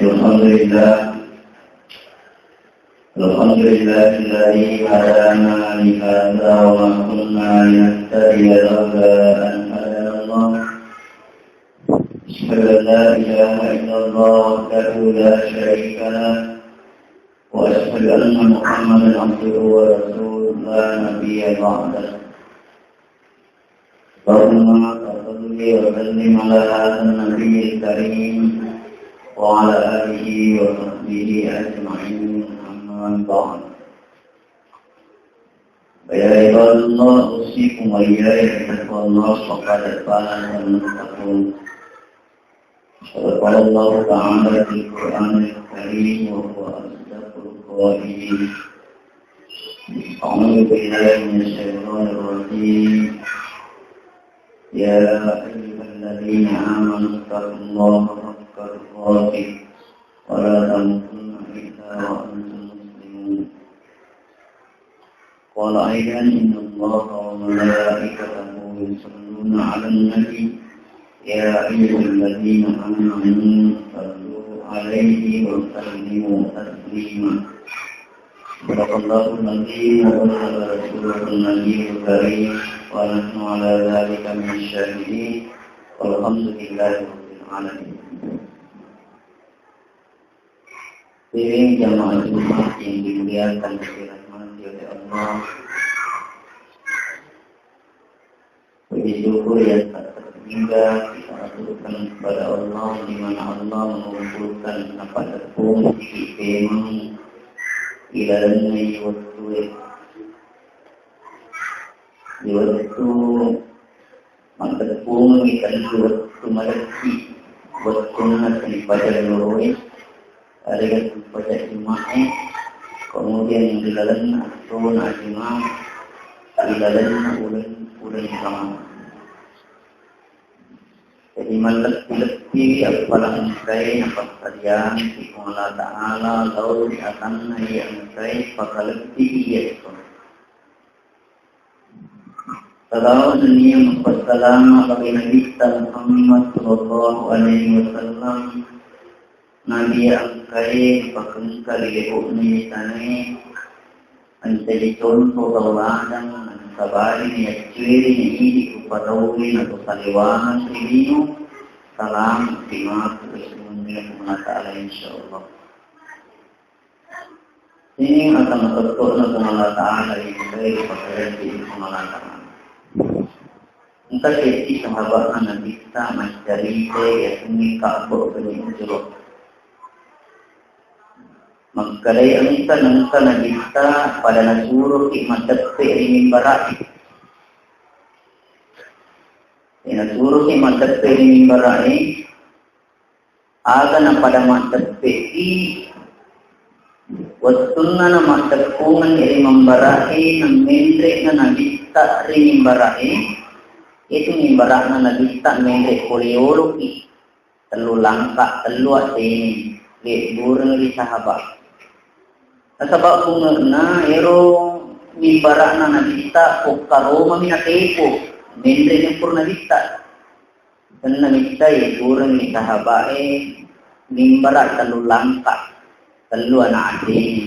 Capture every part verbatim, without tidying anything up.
الحمد لله. الحمد لله الذي هدانا لهذا وما كنا لنهتدي لولا أن هدانا الله. أشهد أن لا إله إلا الله وحده لا شريك له، وأشهد أن محمدا عبده ورسوله لا نبي بعده. اللهم صل وسلم على هذا النبي الكريم وعلى آله وصحبه أجمعين، أما بعد. فيا عباد الله، أوصيكم وإياي بتقوى الله، فقد فاز المتقون. وقال الله تعالى في القرآن الكريم وهو أصدق القائلين: أعوذ بالله من الشيطان الرجيم. يا أيها الذين آمنوا اتقوا الله حق تقاته ولا تموتن إلا وأنتم مسلمون. قال أيضا: إن الله وملائكته يصلون على النبي، يا أيها الذين آمنوا صلوا عليه وسلموا تسليما. صدق الله العظيم وبلغ رسوله النبي الكريم، ونحن على ذلك من الشاهدين، والحمد لله رب العالمين. Hadirin jamaah Jumat yang dimuliakan dan dirahmati oleh Allah. Puji syukur yang tak terhingga kita aturkan kepada Allah, di mana Allah mengumpulkan apa tepung siki pemeng ilalenna iwettu, iwettu Maddeppungengngi tellu wettu malebbi wettunna sipaja loloe, arega sipaja Juma'e, kemudian yang di lalenna essona Juma, di lalenna uleng, uleng Ramadan. Jadi mallebbi-lebbi appalang engkae napassadiang si Puang Allah Ta'ala lao ri atanna iya engkae pakalebbi iya esso. Salawat nennia mappassalama bagi Nabitta Muhammad sallallahu alaihi wasallam. Nabi engkae pakengka ri lebo'na yasanae, mancaji contoh tauladan, nasabari nayaccueri naidi rupa tauwe nato salewangeng ri lino, salama ri matu ri suruga Puang Allah Ta'ala, insyaallah. Sining ata matetto'na Puang Allah Ta'ala, ibukai ripakalentu'i Puang Allah Ta'ala. Engka seddi sahaba'na Nabitta maccarita yasengnge Ka'bu bin Ujrah. Makkedai engka, nengka Nabitta pada nasuroki maddeppe ri mimbara'e. Nasuroki maddeppe ri mimbara'e, Aga napada maddeppe'i, wettunna namaddeppungeng ri mimbara'e, nammenre'na Nabitta ri mimbara'e, itu mimbara'na Nabitta menre pole yoloki, tellu langka, tellu addene, lebbureng ri sahaba. Nasaba bunge'na ero mimbara'na Nabitta pokkaromami natepo, menre pura Nabitta. Tenna Nabitta, iburengngi sahaba'e mimbara tellu langka, tellu ana' addene.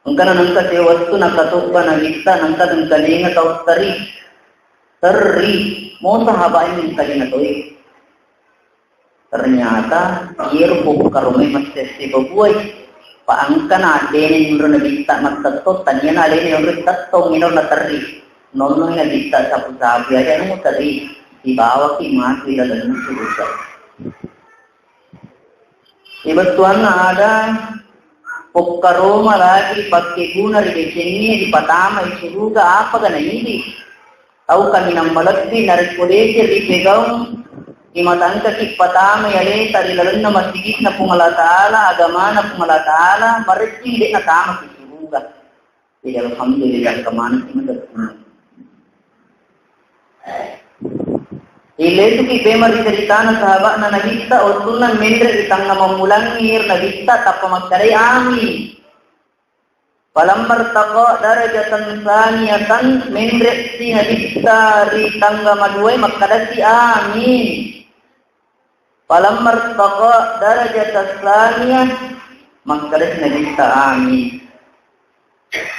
Engkana nengka sewettu nakatobba Nabitta, nengka tengkanenga tau terri. Terri, mo sahaba'e mengkalinga toi. Ternyata iyaro pokkaromai massesse babuai. Pa engkana addene nonro Nabitta mattettong, taniana alena nonro tettong, ino naterri. Nonno Nabitta sapu-sapu aja namo terri, sibawaki matu ilalenna suruga. Ibettuanna ada pokkaroma lagi pakkeguna ri decennie dipatama i suruga, apa gana idi? Tau kaminang malebbi narekko deceng ripegaung, imatangkaki patamai aleta ri lalenna masigi'na Puang Allah Ta'ala, agamana Puang Allah Ta'ala, marejjing de' natamaki suruga. Jadi alhamdulillah, kemanaki madekku. Ilesuki pema ri ceritana sahaba'na Nabitta, wettunna menre ri tangnga mammulangngi Nabitta, tappa makkedai amin. Falammartaqa darajatan tsaniyatan, menre'si Nabitta ri tangga maduae, makkedasi, "Amin." Falamma irtaqa darajatan tsaniyah, makkeda Nabitta, "Amin."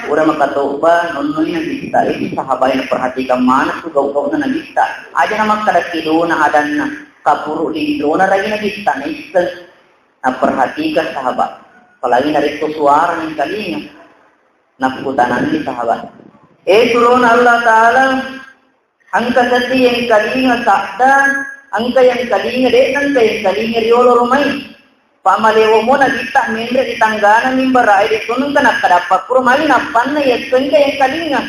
Ura makatobba, nonnoi Nabitta, itu sahabai naperhatikan maneng tu gau-gauna Nabitta. Aja namakkeda kedona adanna, kapuru lindrona ragi Nabitta, naisseng. Naperhatikan sahabat. Apalagi narekko suara nengkalinga. Nakkutananni sahabat. Eh, surona Allah Ta'ala, engka seddi yengkalinga sadda, engka yengkalinga, de'na engka yengkalinga riolo romai. Pamalewomo Nabitta menre ri tanggana mimbarae, de' to engka nakkadappa pura magi nappanna yessengka yengkalinga.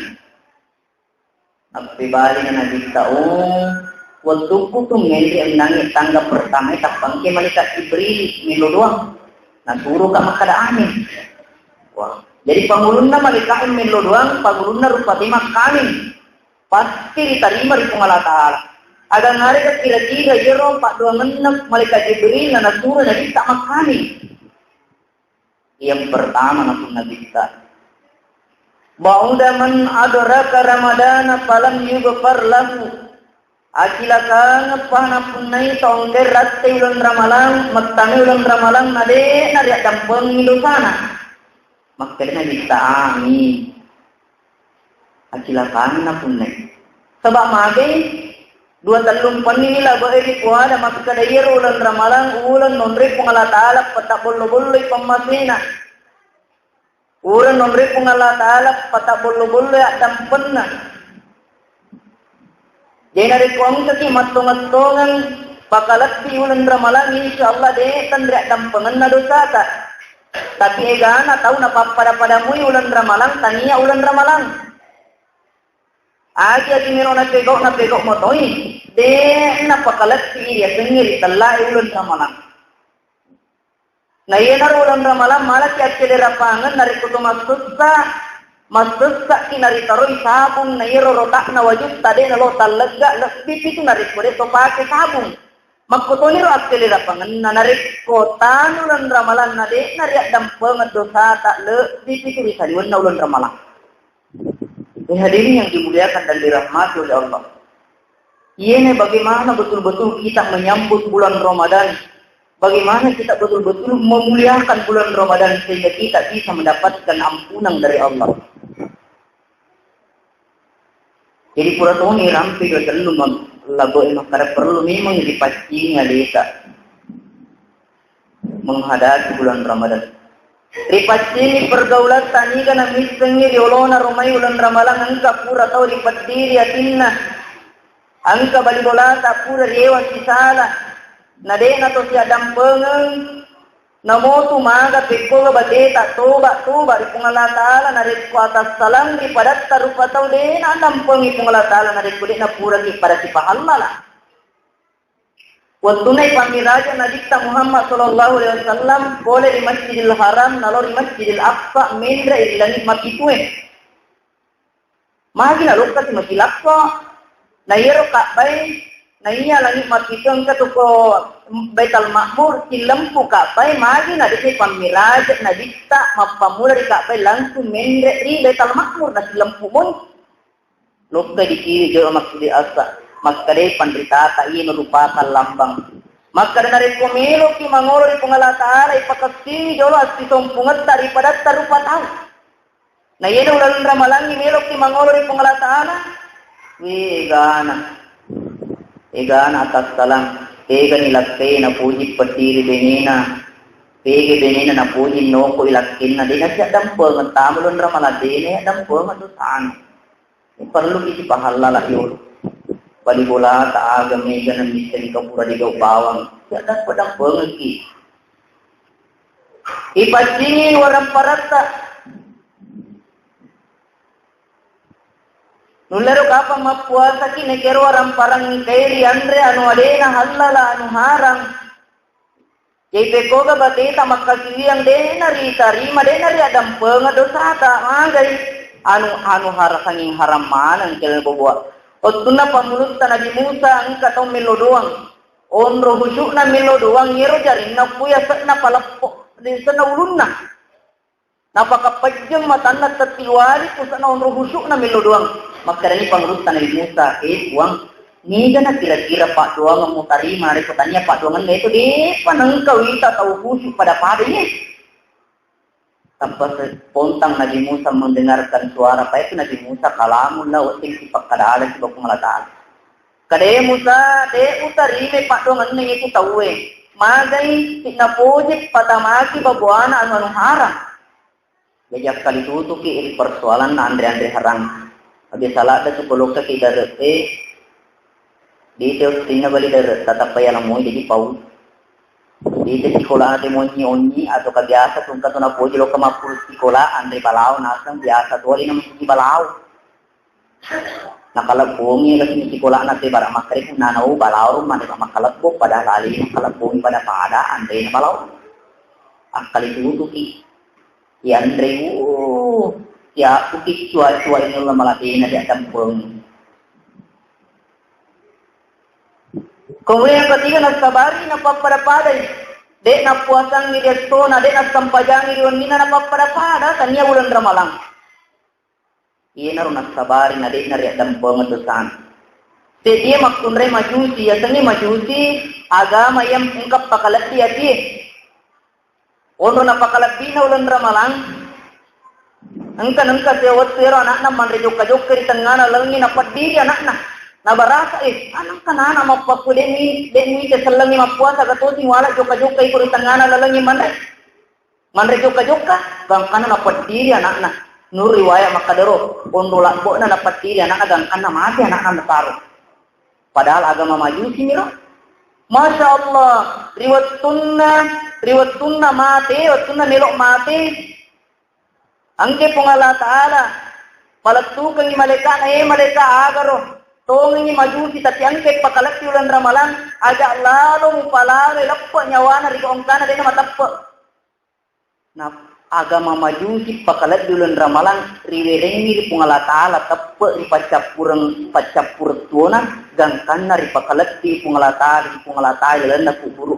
Nappebali na Nabitta, "Oh, wettukku tu menre ennangnge tangga pertama, tappangke malaikat Jibril, melo doang. Nasuroka makkada amin." Wah, jadi pangulunna malaikat melo doang, pangulunna rupa tau makkamin. Pasti ditarima ri Puang Allah Ta'ala. Aga ngarega kira-kira iyaro paddoangenna malaikat Jibril na nasuro Nabitta makkamin? Yang pertama, nasunna Nabitta, "Ba'da man adraka Ramadana falam yughfar lahu." Acilakangeppa napunnai tau engkae rattei uleng Ramalang, mettamai uleng Ramalang, na de'na riaddampengi dosana. Makkeda Nabitta, "Amin." Acilakangna punnai. Saba' magai dua tellumpenni labe'e ripoada makkeda iyaro uleng Ramalang uleng nonroi Puang Allah Ta'ala patabbollo-bolloi pammasena. Uleng nonroi Puang Allah Ta'ala patabbollo-bolloi addampenna. Jadi narekko engkaki mattongeng-tongeng pakalebbi uleng Ramalang, insya Allah de' tenre addampengenna dosata. Tapi egana tau napappada-padamui uleng Ramalang, tania uleng Ramalang. Agi-agi melo napegau, napegau motoi, de' napakalebbi riasengnge ritellae uleng Ramalang. Na iyanaro uleng Ramalang malaki akkelerapangeng narekko to massessa, massessaki naritaroi sabung, na iyaro rota'na wajutta de' nalo tallegga, lebbi pitu narekko de' to pake sabung. Makkotoniro akkelerapangenna, narekko tanu uleng Ramalang na de'na riaddampengeng dosata, lebbi pitu ri saliwenna uleng Ramalang. Eh, hadirin yang dimuliakan dan dirahmati oleh Allah. Iyene bagaimana betul-betul kita menyambut bulan Ramadan. Bagaimana kita betul-betul memuliakan bulan Ramadan sehingga kita bisa mendapatkan ampunan dari Allah. Jadi pura toni rampe dua tellu mam-, laboe makkada perlu memang dipaccingi aleta menghadapi bulan Ramadan. Ripaccingi pergaulatta niga namissengngi riolona romai uleng Ramalang, engka pura tau ripeddiri atinna, engka bali bolata pura riewa sisala, na de'na to siaddampengeng. Namotu maga pekkoga bateta toba, toba ri Puang Allah Ta'ala, narekko atassalang ri padatta rupa tau de'na addampengi Puang Allah Ta'ala narekko de'na puraki pada sipahallala. Wettunna ipammiraja Nabitta Muhammad sallallahu alaihi wasallam pole ri Masjidil Haram nalo ri Masjidil Aqsa, menre ri langi mapitue. Magi nalokka si masilappo. Na iyaro Ka'bae, na iya langi mappitu engka tu ko Baitul Ma'mur, sillempu Ka'bae, magi na de'ni pammiraja Nabitta mappammula ri Ka'bae langsung menre ri Baitul Ma'mur na sillempu moi. Lokka di kiri jolo Masjid Aqsa, makkedai panritata, "Iya merupakan lambang." Makkeda narekko meloki mangolo ri Puang Allah Ta'ala, ipakessingi jolo assisompungetta ri padatta rupa tau. Na iyena uleng Ramalangngi meloki mangolo ri Puang Allah Ta'ala, we, egana. Egana atassalang. Tegani lakkai napoji peddiri benena. Tega benena napoji noko i lakkenna. De'na siaddampengeng tama uleng Ramalang, de'na addampengeng dosana. Perlu ki sipahallala yolo. Bali bolata aga mega na misseng kapura digau bawang. Siaddampeng-dampengekki. Ipaccingi waramparatta. Nullero kapang mappuasaki nekero waramparang engkae rianre anu alena hallala anu harang. Jadi pekkoga bateta makkasiwiang de'na ritarima, de'na riaddampengeng dosata, magai anu, anu harasanging haram maneng kele boboa. Wettunna pammulutta Nabi Musa engka tau mello doang. Onro husyu'na mello doang, iyaro jarinna pui ase'na paleppo, ase'na ulunna. Napakapejjeng matanna tetti wali, puse'na onro husyu'na mello doang. Makkedani pangulutta Nabi Musa, "Eh, Puang, Niga na kira-kira paddoangeng mutarima, narekko tania paddoangenna itu, depa nengka wita tau khusyuk pada-pada, iye. Tappa se-, pontang Nabi Musa mendengarkan suara, apa itu Nabi Musa, kalamullah, wedding sipakkada ala sibawa Puang Allah Ta'ala. Kada, e Musa, de utarimai paddoangenna itu tauwe. Magai, si napoji patamaki babuana anu-anu harang. Jaji akkalitutuki ri persoalanna anre-anre harang. Abbiasa ladde tu kolokkaki dare'e, dite ostinna bali dare, tatappa yalamoi jaji pau. Dite sikola ate monyi-onyi atau kabiasa tungka tu napoji lokka mappuru sikola anre balao naseng biasa tu alena musuki balao. Nakalebbongi kasi sikolana te bara makkeda punnana, oh, balao rumah de makkalebbo padahal alena makkalebbomi pada-pada anrena balao. Akkalitutuki. Yanre, uh, ya, uki cua-cua ini Allah malatena dia dampeng. Kemudian yang ketiga, nasabari napappada-padai. Dek napuasangi di estona, dek nasempajangi di wennina napappada-pada, tania bulan Ramalang. Iyanaro nasabari na dek nariaddampengeng dosana. Seddie makkunrai majusi, yasengnge majusi, agama yang engka pakalebbi atie. Onro napakalebbina uleng Ramalang, engka, engka sewettu ero anakna manre jokka-jokka ri tengngana lalengnge, napeddiri anakna. Nabarasa, eh, anakka nana mappaku demi, demi te sellengnge mappuasa, gatosi muala jokka-jokka iko ri tengngana lalengnge manre. Manre jokka-jokka, gangkanna napeddiri anakna. Nur riwayat makkadaro, onro labbo'na napeddiri anakna, gangkanna mate anakna nasaro. Padahal agama majusi miro. Masya Allah, ri wettunna, ri wettunna mate, wettunna melo mate, engke Puang Allah Ta'ala palettukengngi malaika'na, eh, malaika agaro, tongengngi majusi, tapi engke pakalebbi uleng Ramalang, aja lalo mupalaloi leppe nyawana ri gongkana dena mateppe. Na agama majusi pakalebbi uleng Ramalang riwerengngi ri Puang Allah Ta'ala, teppe ri paccappureng, paccappureng tuona, gangkanna ripakalebbi Puang Allah Ta'ala, ri Puang Allah Ta'ala lalenna kuburu.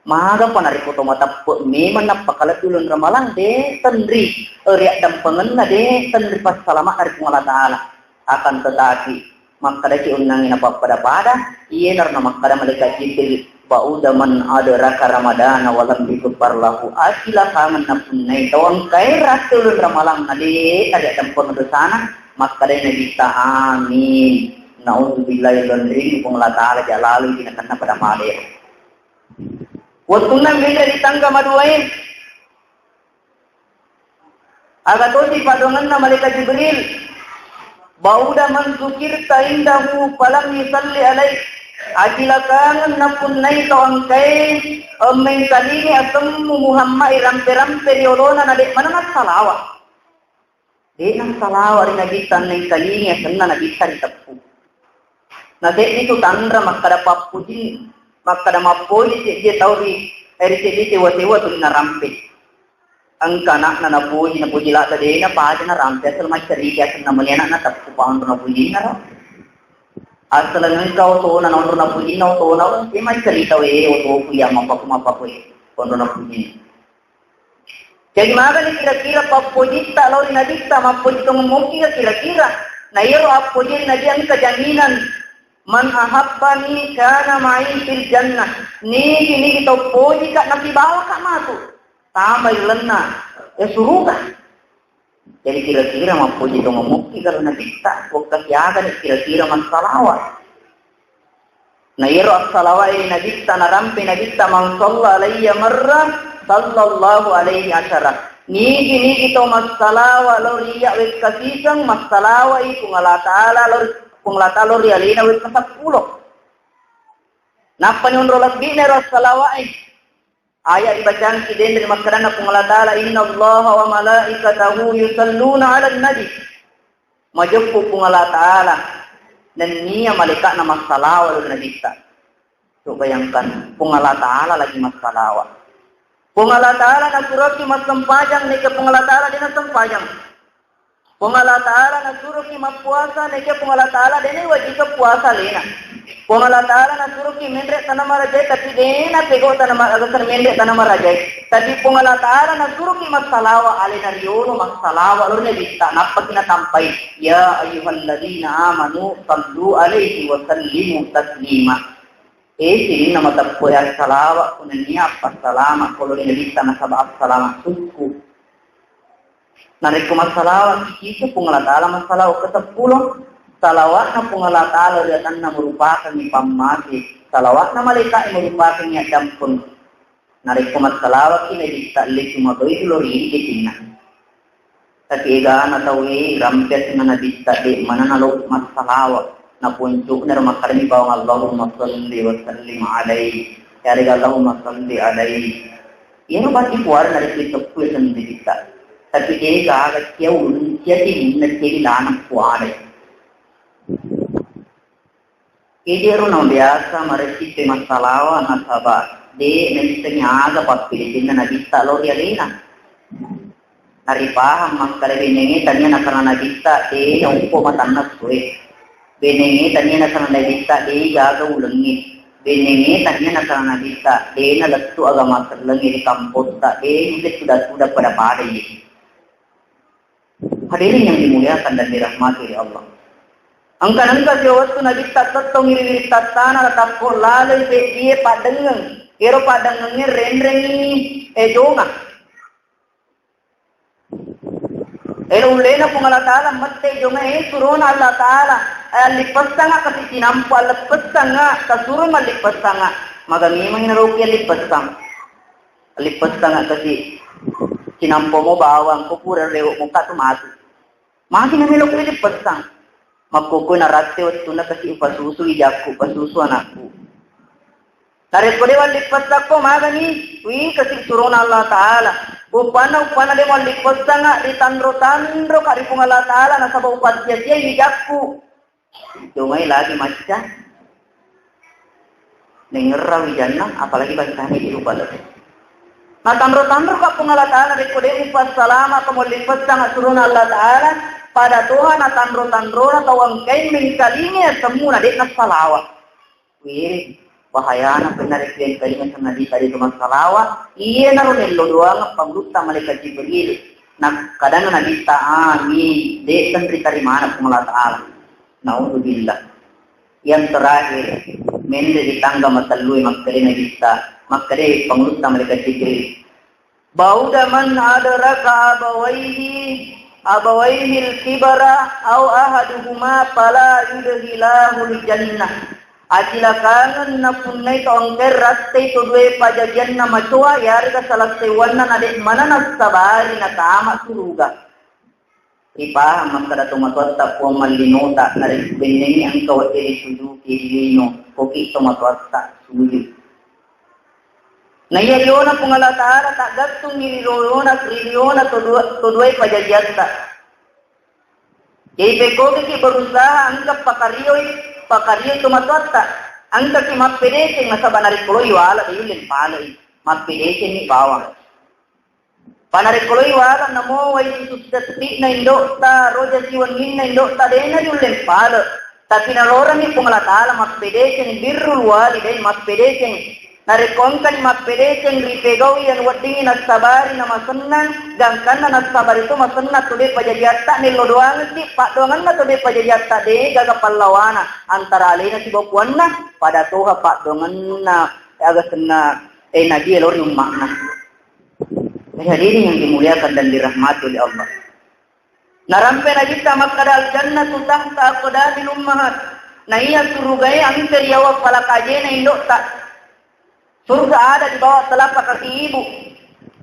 Magapa narekko to mateppe memang napakalebbi uleng Ramalang, de tenri riaddampengenna, de tenri passalama'na ri Puang Allah Ta'ala. Akan tetapi, makkedaki unnangngi napappada-pada, iyenaro namakkeda malaikat Jibril, "Ba'uda man adraka Ramadana wa lam yughfar lahu." Acilakangeng napunnai tau engkae rate uleng Ramalang na de nariaddampeng dosana, makkedai Nabitta, "Amin. Naudzubillah, lonrimi Puang Allah Ta'ala, jalalui dinakenna pada-pada." Wettunna menre di tangga maduae, Aga tosi padongenna malaikat Jibril, "Ba'uda man dzukirta indahu falam yusalli alaik." Acilakangeng napunnai tau engkae, eh, mengkalingai asemmu Muhammad, irampe-rampe ri olona, na de' maneng assalawa. De' nassalawa ri Nabitta, mengkalingai asenna Nabitta riteppu. Na seddi tu tanra makkada pappojing, makkada mappoji seddie tau ri, eh, ri seddi sewa-sewa tuli narampe. Engka ana'na napoji, napoji ladde, de' napaja narampe, asal maccarita asenna meni ana'na, tappu paonro napojinnaro. Asal engka otona naonro napojinna otona, de' maccarita, we, otoku iya mappaku-mappaku, e, onro napojinna. Jadi magani kira-kira pappojitta lao ri Nabitta, mappoji tongeng mokkiga kira-kira. Na iyaro appoji ri Nabi engka jaminan, "Man ahabbani kana ma'i fil jannah." Nigi-nigi tau pojika nasibawaka matu. Tambai lalenna, eh, suruga. Jadi kira-kira mappoji tongeng mokkiga ri Nabitta, wekka siagani kira-kira massalawa. Na iyaro assalawae ri Nabitta, narampe Nabitta, "Man shalla alayya marra, sallallahu alaihi asyara." Nigi-nigi tau massalawa lao ri iyya wekka siseng, massalawai Puang Allah Ta'ala lao ri, Puang Allah Ta'ala lao ri alena wekka seppulo. Nappani onro lebbi'na ero assalawae. Ayat ribacangki denre makkedanna Puang Allah Ta'ala, "Innallaha wa malaikatahu yusalluna 'alan nabi." Majeppu Puang Allah Ta'ala nennia malaika'na massalawa lao ri Nabitta. Coba bayangkan, Puang Allah Ta'ala lagi massalawa. Puang Allah Ta'ala nasuroki massempajang, neke Puang Allah Ta'ala de' nassempajang. Puang Allah Ta'ala nasuroki mappuasa, neke Puang Allah Ta'ala de' nawajibkan puasa alena. Puang Allah Ta'ala nasuroki menre' tana marajae, tapi de' napegau tana ma-, aga tana menre' tana marajae. Tapi Puang Allah Ta'ala nasuruki massalawa, alena riolo massalawa lori Nabitta, nappaki natampai, "Ya ayyuhalladzina amanu sallu alaihi wa sallimu taslima." Eh, sininna mateppu assalawa, kunania appasalama ko lori Nabitta nasaba assalama sukku. Narekko massalawa ki, Puang Allah Ta'ala massalawa ke seppulo. Salawatna Puang Allah Ta'ala ri atanna merupakangngi pammase. Salawatna malaika'e merupakangngi addampeng. Narekko massalawa ki, Nabitta le cuma toi lo ri decenna. Tapi egana tauwe rampe asenna Nabitta de mana nalo massalawa. Napuncu'na ro makkarami bawang Allahumma salli wa sallim alaihi. Yarega Allahumma salli alaihi. Iyaro batti puara narekko iteppu ya sendiri ta. Tapi de gaga cia ulun cia sininna cia dilanang puara. Ede ro na biasa maressi pe massalawa nasaba de naissengi aga pappidecenna Nabitta lao ri alena. Naripahang makkeda benengnge tania nasana Nabitta de nauppo matanna sue. Benengnge tania nasana Nabitta de gaga ulengnge. Benengnge tania nasana Nabitta de nalettu agama sellengnge ri kampotta de nulle tuda-tuda pada-pada iye. Hadirin yang dimuliakan dan dirahmati oleh Allah. Engka nengka sio wettu Nabitta tettong iri-iri tattana la takko laleng seddie paddengeng. Ero paddengengnge renrengi ejonga. Elo ullena Puang Allah Ta'ala mette jonga e surona Allah Ta'ala. Eh, allippessanga kasi sinampo alleppessanga kasuro mallippessanga. Maga memang naroki allippessang. Allippessanga kasi sinampomo bawang ko pura rewo muka tu matu. Magi na melo ko allippessang. Makkokoi naratte wettunna kasi upasusu ijakku, upasusu anakku. Narekko de wallippessakko magani, wi kasi surona Allah Ta'ala. Uppanna, uppanna de wallippessanga ri tanro-tanro ka ri Puang Allah Ta'ala nasaba upassia-siai wijakku. Domai lagi macca. Nengerra wijanna, apalagi bangsana di rupa lagi. Nah, tanro-tanro ka Puang Allah Ta'ala, rekko de upassalama ka wallippessanga surona Allah Ta'ala, pada toha na tanro-tanrona tau engkai mengkalinga semmuna de nassalawa. Wih, bahayana penna rekeng kalinga sanna di tadi cuma salawa. Iye naro nello doang pangulutta malaikat Jibril. Nah, kadang Nabitta amin, de tenri tarimana Puang Allah Ta'ala. Naudzubillah. Yang terakhir, menre di tangga matellui makkede Nabitta, makkede pangulutta malaikat Jibril. Bauda man adraka abawaihi, abawaihil kibara au ahaduhuma fala yudkhilahul jannah. Acilakangeng napunnai to engkai rattei to dua pajajianna macoa, yarega salassewanna nade mana nassabari natama suruga. Ripahang makkeda tomatoatta, Puang mallinota, narekko bennengngi engka wedding risujuki ri lino, koki tomatoatta sujud. Naiya riona Puang Allah Ta'ala taggattungngi ri riona, ri riona to dua, to duai pajajiatta. Jadi pekkokiki berusaha engka pakarioi, pakarioi tomatoatta. Engkaki mappedeceng nasaba narekko loi wala de yulleng palei. Mappedecengngi bawang. Panarekko loi wala namo wai sisussetti'na indo'ta, roja siwenninna indo'ta, dena diulleng pale. Tapi nalorengngi Puang Allah Ta'ala mappedeceng, birrul walidain mappedeceng. Narekko engkani mappedeceng ripegau'i anu weddingngi nassabari namasennang, gangkanna nassabari to masennang to de pajajiatta, nello doangekki paddoangenna to de pajajiatta, de gaga pallawana antara alena sibawa puanna, pada toha paddoangenna aga senna eh, nabi lori umma'na. Hadirin yang dimuliakan dan dirahmati oleh Allah. Narampe Nabitta makkeda, "Al-jannatu tahta aqdamil ummahat." Naiya surugae engka ri yawa palakajena indo'ta. Surga ada di bawah telapak kaki ibu.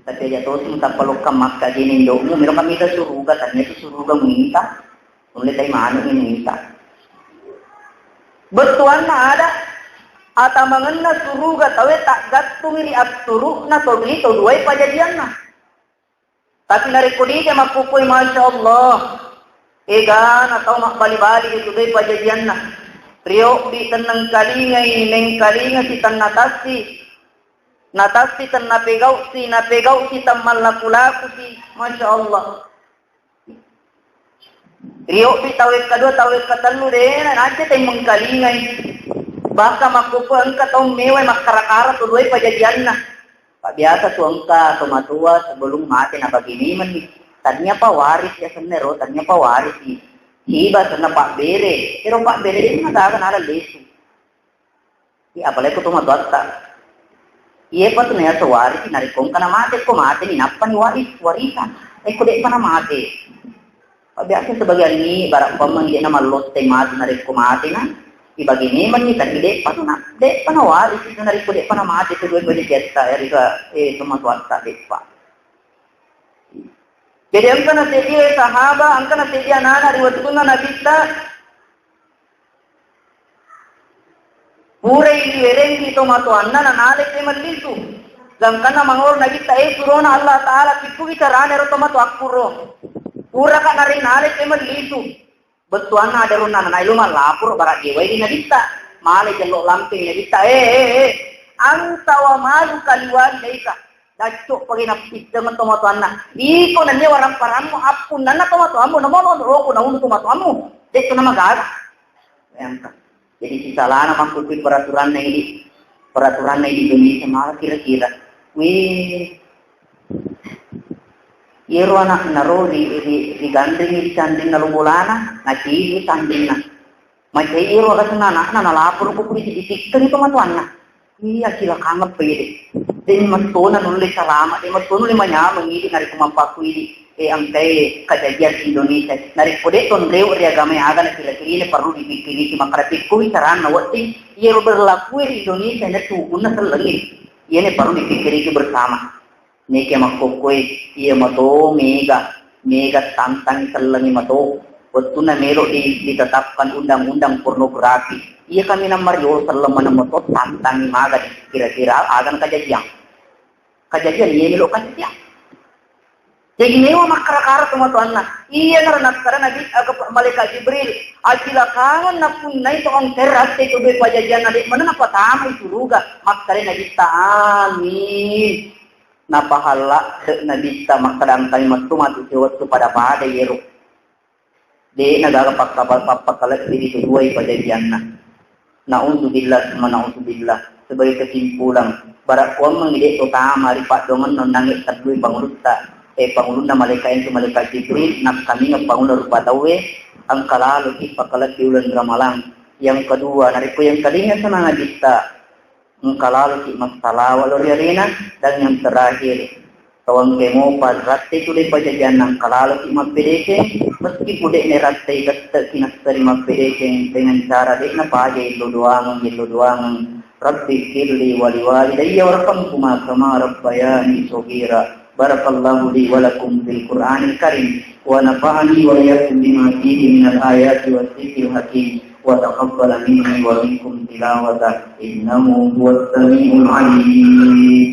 Tapi aja tosi mutappa lokka makkajena indo'mu, melo kamita suruga, tania itu suruga muita. Nulle tai maneng muita. Bettuanna ada atamangenna suruga taue taggattung ri atturu'na to ri to duai pajajianna. Tapi narekko dija makkukui, Masya Allah, egana tau mabbali-bali itu doi pajajianna. Riobbi tennengkalingai, nengkalinga si tennatassi, natassi tennapegau'si, napegau'si temmallaku-lakusi. Masya Allah. Riobbi tau wekka dua, tau wekka tellu, de na najja tai mengkalingai. Bahkan makkukui engka tau mewai makkara-kara to duai pajajianna. Pak biasa tu engka tomatoa sebelum mate na bagi memang ni. Tania pa waris ya senero, tania pa waris ni. Hiba senna pak bere, ero pak bere ini mata nala lesu. Iya, apalagi ko tomatoatta. Iya pa tu naya sewarisi narekko engka na mate, ko mate ni nappa ni waris, warisan. Eh, ko de'pa na mate. Pa biasa sebagian ni, bara pameng de'na mallotte mate narekko mate na. Ibagi memang ni, tapi de'pa tu na, de'pa na waris itu narekko de'pa na mate tu dua beli biasa, ya, rika, eh, tomatoatta de'pa. Jadi engka na sedia sahaba, engka na sedia nana riwettunna nabitta, Purai riwerengngi tomatoanna nanalai temmeng lisu. Gangkanna mangolo nabitta, eh, surona Allah Ta'ala, pikkugi carana ero tomatoakku ro. Puraka narinalai temmeng lisu. Bettuanna ada ronna nanai lo mallaporo bara jewai di nabitta. Male jello lampe nabitta, eh, eh, eh. Anta wa maluka liwalidaika. Dacco pake napittengeng tomatoanna. Iko nennia waramparammu, appunnanna tomatoammu, namo lo roko naunu tomatoammu. De'to namagaga. Bayangkan. Jadi sisalana makkukui peraturanna idi, peraturanna idi Indonesia malah kira-kira. Wih, iyero anakna ro ri, ri, rigandringi ri candinna lo bolana, nacili candinna. Macai iyero aga senna anakna nalapor ko polisi, ditikkengi tomatoanna. Iya, cilakangeng pede. De' mattona nulle salama, de' mattona nulle manyameng idi narekko mappakku idi, eh, engkae kejadian Indonesia. Narekko de' tonreo ri agama aga na kira-kira ini perlu dipikkiriki makkeda pikkuwi carana wedding iyero berlaku ri Indonesia na tukunna sellengi. Iyana perlu dipikkiriki bersama. Neke makkokkoe, iya mato mega, mega tantangi sellengi mato. Wettunna melo di, ditetapkan undang-undang pornografi. Iya kaminang mario selleng maneng mato tantangi maga di kira-kira aga na kejadian. Kejadian iya melo kejadian. Jadi mewa makkara-kara tomatoanna. Iya nara nakkara Nabi, aga, malaikat Jibril, acilakangeng napunnai to engkera te to be pajajian na de' maneng napatamai suruga. Makkara Nabi ta amin. Napahalla de' nabitta makkeda engkai mettu matu sewettu pada-pada iyero. De' nagaga pakkabal pappakalebbi ri keduai pajajianna. Na'udzubillah summa na'udzubillah. Sebagai kesimpulan, barakkuammengngi de' totama ri paddoangenna onnangnge tellui pangulutta, eh, pangulunna malaika entu malaika Jibril, nakkamingeng pangulunna rupa tauwe, engka laloki pakalebbi uleng Ramalang. Yang kedua, narekko yang kalinga sana nabitta, engka laloki massalawa lao ri alena, dan yang terakhir, tawangke mopa ratte tu de' pajajianna engka laloki mappedekeng, meskipun de' nerattei tette' kinasserri mappedekeng dengan cara de' napaja illo doangeng, illo doangeng. Rabbi firli wali walidayya warhamhuma kama rabbayani shaghira. Barakallahu li wa lakum fil Qur'anil Karim wa nafa'ani wa iyyakum bima fihi minal ayati wa dzikril hakim wa taqabbala minni wa minkum tilawatah innahu huwas samiul alim.